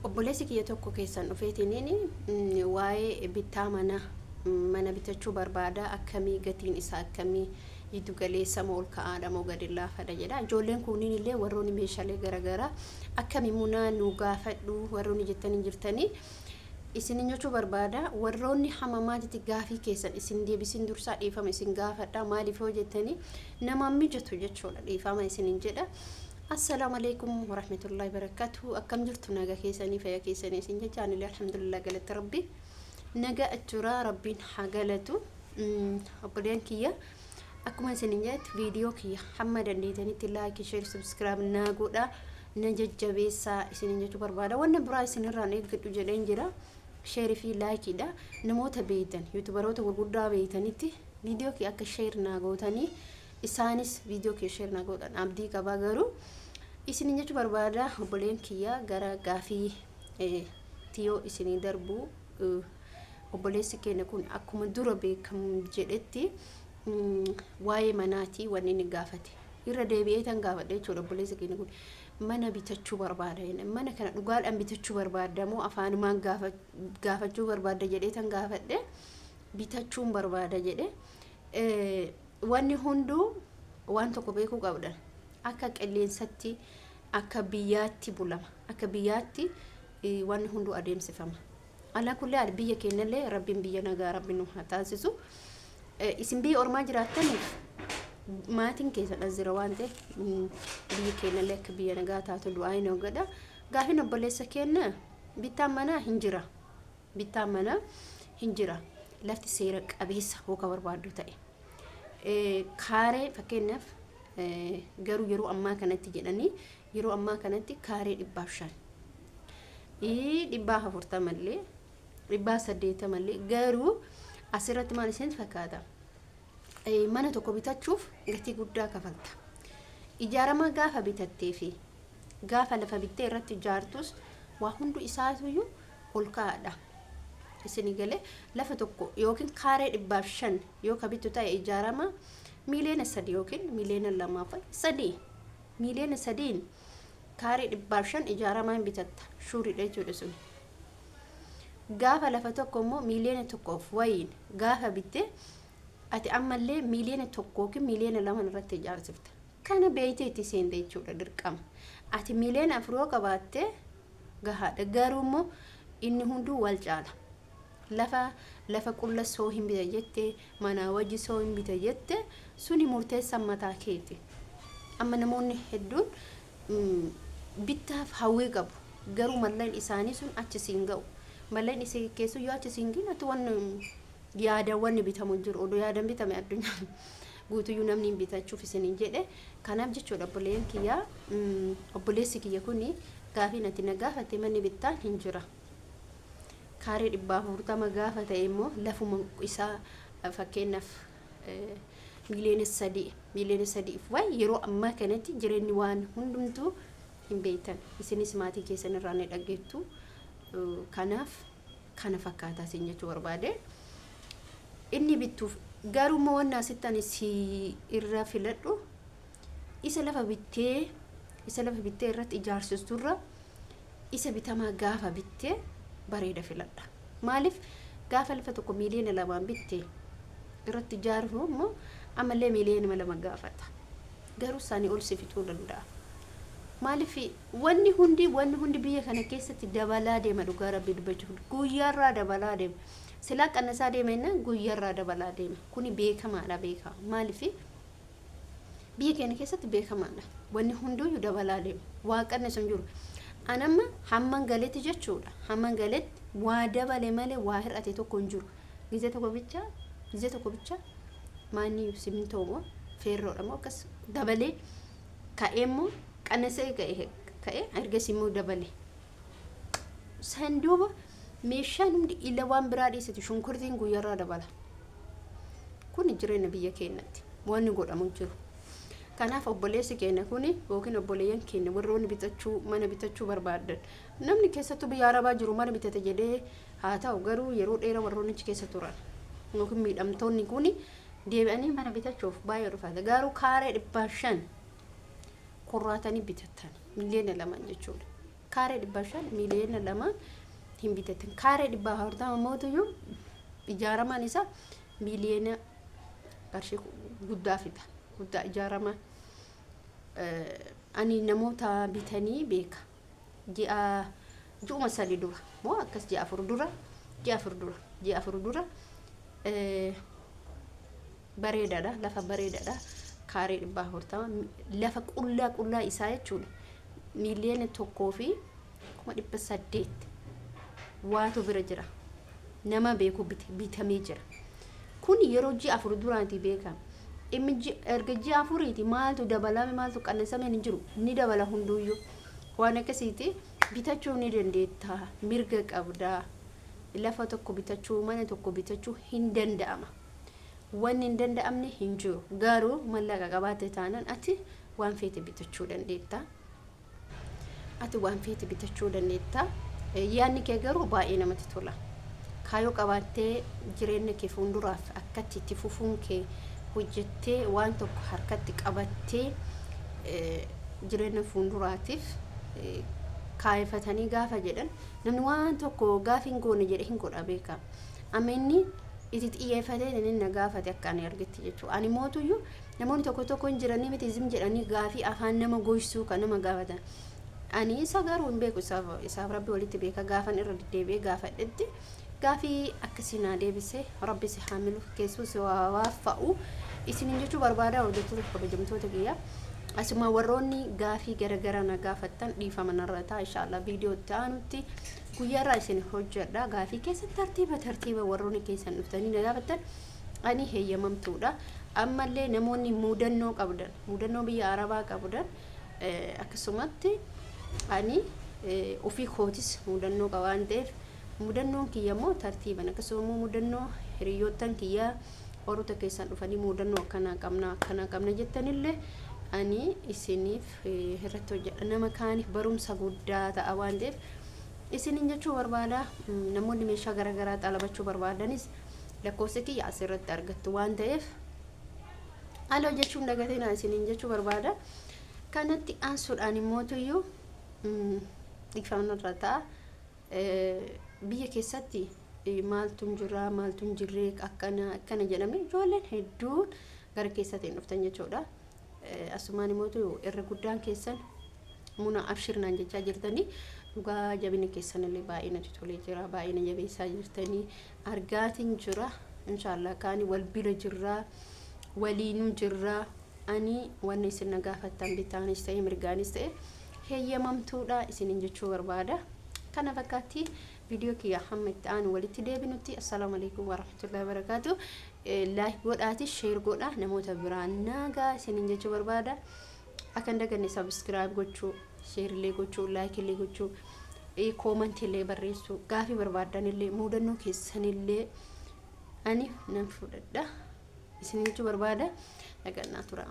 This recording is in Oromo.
Obboleessi kiyya tokko keessan dhufeetiniin waa'ee bittaa mana mana bitachuu barbaada, akkamii gatiin isaa, akkamii giddu galeessa moo ol ka'aadha moo gadi laafadha jedha. Ijoolleen kunniin illee warroonni meeshaalee garaagaraa akkamii munaa nu gaafadhu warroonni jettanii jirtanii isin jechuu barbaada. Warroonni hamamaatitti gaafii keessan isin deebisin dursaa dhiifama isin gaafadha. Maaliif yoo jettanii, namaan mijatu jechuudha, dhiifama isinin jedha. Assalaamu alaikum warahmatullahi wabarakatuh. Akkam jirtu? Nagaa keessanii, fayyaa keessanii isin jecha. Anillee alhamdulillah, galata rabbi, nagaa achuraa, rabbiin haa galatu. Obboleen kiyya, akkuma isin jettu, viidiyoo kiyya hamma dandeetanitti like, share, subscribe naa godha, na jajjabeessaa isin jechuu barbaada. Wanna biraa isinirraan eeggadhu jedheen jira share fi likeiidha. Namoota beeytan, youtuberoota gurguddaa beeytanitti viidiyoo kiyya akka share naa gootanii, isaanis viidiyoo kiyya share naa godhan abdii qabaa. Garuu isin jechuu barbaada, obboleen kiyya, gara gaafii tiyoo isinii darbu. Obboleessi keenya kun akkuma dura beekamu jedhetti waa'ee manaatii wanni inni gaafate irra deebi'ee tan gaafadhe jechuudha. Obboleessi keenya kun mana bitachuu barbaada. Mana kana dhugaadhaan bitachuu barbaada moo afaanumaan gaafachuu barbaada jedhee tan gaafadhe. Bitachuun barbaada jedhe. Wanni hunduu waan tokko beekuu qabdan, akka qilleensatti, akka biyyaatti bulama, akka biyyaatti wanni hunduu adeemsifama. Alaa kullee biyya keenyallee rabbiin biyya nagaa rabbi nu haa taasisu. Isin biyya ormaa jiraattaniif maatiin keessan as jira waan ta'eef, biyyi keenyallee akka biyya nagaa taatu du'aa hin godha. Gaafiin obboleessa keenya, bittaan manaa hin jira, bittaan manaa hin jira. Lafti seera qabeessa hooka barbaaddu ta'e, kaaree fakkeenyaaf, garuu yeroo ammaa kanatti jedhanii, yeroo ammaa kanatti kaaree 105, 140llee, 180llee. Garuu asirratti maal isin fakkaata? Mana tokko bitachuuf gatii guddaa kafalta. Ijaarama gaafa bitattee fi gaafa lafa bittee irratti ijaartus waa hundu isaatuyyuu ol ka'aadha. Isin galee, lafa tokko yookiin kaaree 105 yoo ka bittu ta'e, ijaarama 3 miiliyoona yookiin 2.3 miiliyoona, 3 miiliyoona kaaree 105 ijaaramaa hin bitatta, shuuriidha jechuudha sun. Gaafa lafa tokko immoo 1 miiliyoona wayiin gaafa bitte, ati ammallee 1 miiliyoona yookiin 2 miiliyoona irratti ijaarsifta. Kana beeytee itti seente jechuudha dirqama. Ati 4 miiliyoona yoo qabaatte gahaadha. Garuu immoo inni hunduu wal caala. Lafa qulla soo hin bita jette, manaa wajji soo hin bita jette, suni murteessan mataa keeti. Amma namoonni hedduun bittaaf hawwii qabu. Garuu malleen isaanii sun achi siin ga'u. Malleen isii keessu yoo achi siin ga'u, ati wanni yaadan wanni bitamu hin jiru. Odoo yaadan bitame addunyaa guutuyyuu namni hin bitachuuf isiniin jedhe. Kanaaf jechuudha, obboleen kiyya, obboleessi kiyya kuni gaafii natti na gaafate, manni bittaan hin jira. Kaaree 140 gaafa ta'e immoo lafuma isaa fakkeenyaaf 3 miiliyoona, 3 miiliyoona wayi. Yeroo ammaa kanatti jireenyi waan hundumtuu hin beektan. Isinis maatii keessan irraa ni dhaggeettu. Kanaaf kana fakkaataa isin jechuu barbaade. Inni bittuuf garuu immoo wanni asitti ani si irra filadhu, isa lafa bittee irratti ijaarsisturra isa bitamaa gaafa bittee bareeda filadha. Maaliif, gaafa lafa tokko 2 miiliyoona bittee irratti ijaaruuf immoo ammallee 2 miiliyoona gaafata. Garuu isaanii ol si fixuu danda'a. Maaliif, wanni hundi biyya kana keessatti dabalaa deema. Dhugaa rabbii dubbachuuf guyyaarraa dabalaa deema. Silaa qannasaa deema jennaan guyyaarraa dabalaa deema. Kuni beekamaadha, beekaa. Maaliif, biyya keenya keessatti beekamaadha. Wanni hunduyyuu dabalaa deema. Waa qannisu hin jiru. Anamma hamman galetti jechuudha. Hamman galetti waa dabale malee waa hir'ate tokko hin jiru. Gizee tokko bicha maanni simintoo moo feerroodha moo akkas dabalee ka'ee immoo qannasee ka'ee ergasii immoo dabale. San duuba meeshaan hundi ila waan biraa dhiisatu, shunkurtiin guyyaarraa dabala. Kun jireenya biyya keenyatti wanni godhamu jiru. Kanaaf obboleessi keenya kuni yookiin obboleeyyan keenya warroonni bitachuu mana bitachuu barbaadan, namni keessattuu biyya arabaa jiru mana bitate jedhee haa ta'u, garuu yeroo dheeraa warroonni achi keessa turan yookiin miidhamtoonni kuni deebi'anii mana bitachuuf baay'ee ulfaata. Garuu kaaree 500 kurraatanii bitattan 2 miiliyoona jechuudha. Kaaree 500 miiliyoona 2 hin bitatan. Kaaree 140 mootuyyuu ijaaramaan isaa miiliyoona qarshii guddaa fida. Guddaa ijaaramaan. Ani namoota bitanii beeka. Ji'a ji'uma 3 dura moo akkas ji'a 4 dura, ji'a 4 dura, ji'a 4 dura. Bareedaadha, lafa bareedaadha. Kaaree 140 lafa qullaa qullaa isaa jechuudha. 1,800,000 waatu bira jira. Nama beeku bitamee jira. Kun yeroo ji'a 4 duraati beekama. Dhimmi erga ji'a 4ti maaltu dabalame, maaltu qannasame hin jiru, ni dabala hunduuyyuu. Waan akkasiiti bitachuu ni dandeetta, mirga qabdaa. Lafa tokko bitachuu, mana tokko bitachuu hin danda'ama. Wanni hin danda'amne hin jiru. Garuu mallaqa qabaatte taanaan ati waan feete bitachuu dandeetta. Ati waan feete bitachuu dandeetta. Yaadni kee garuu baay'ee namatti tola. Kaayoo qabaattee jireenya kee fuulduraaf akkatti itti fufuun kee, hojjettee waan tokko harkatti qabattee jireenya fuulduraatiif kaayeffatanii gaafa jedhan, namni waan tokko gaafa hin goone jedhe hin godha beeka. Amma inni itti xiyyeeffatee inni na gaafate akka ani argetti jechuudha. Ani mootuyyuu namoonni tokko tokko hin jiranii miti zim jedhanii gaafii afaan nama goysuu kan nama gaafatan. Ani isa garuu hin beeku, isaaf Rabbi walitti beeka. Gaafan irra deddeebi'ee gaafadhetti gaafii akkasii naa deebise. Rabbi si haa milu keessuu si waa waaffa'u isinin jechuu barbaada, hordoftoota kabajamtoota kiyya. Asuma warroonni gaafii garagaraa na gaafattan dhiifama narra ta'a. Inshaallah viidiyoo itti aanutti guyyaarraa isin hojjedha. Gaafii keessan tartiiba tartiiba warroonni keessan dhuftanii na gaafattan ani heeyyamamtuudha. Ammallee namoonni mudannoo qabdan, mudannoo biyya Arabaa qabdan, akkasumatti ani ofii kootis mudannoo qaba waan ta'eef, mudannoon kiyya immoo tartiiban, akkasuma immoo mudannoo hiriyoottan kiyyaa warroota keessan dhufanii mudannoo akkanaa qabna, akkanaa qabna jettanillee ani isiniif irratti hojjedha. Nama kaaniif barumsa guddaa ta'a waan ta'eef isinin jechuu barbaada. Namoonni meeshaa garaagaraa xalabachuu barbaadanis lakkoofsa kiyya asirratti argattu waan ta'eef haala hojjechuun dagatinaa isinin jechuu barbaada. Kanatti aansuudhaan immootuyyuu dhiifamanirra ta'a. Biyya keessatti maaltu hin jira, maaltu hin jirre, akkana akkana jedhame ijoolleen hedduun gara keessaatiin dhuftan jechuudha. Asumaan immoo irra guddaan keessan muna abshir naan jechaa jirtanii, dhugaa jabina keessanillee baay'ee natti tolee jira, baay'ee na jabeessaa jirtanii argaatiin jira. Inshaallah kaani wal bira jirraa, waliinuu jirraa. Ani wanni isin na gaafattan bitaanis ta'e mirgaanis ta'e heeyyamamtuudha isinin jechuu barbaada. Kana fakkaatti viidiyoo kiyya. Hamma itti aanu walitti deebinutti, assalaamu alaikum warahmatullahi wabarakaatu. Like godhaati, share godha, namoota biraan nagaa isinin jechuu barbaada. Akka hin daganne subscribe gochuu, share illee gochuu, like illee gochuu, comment illee barreessuu, gaafii barbaaddan illee, mudannoo keessanillee ani nan fudhadha isin jechuu barbaada. Nagannaa tura.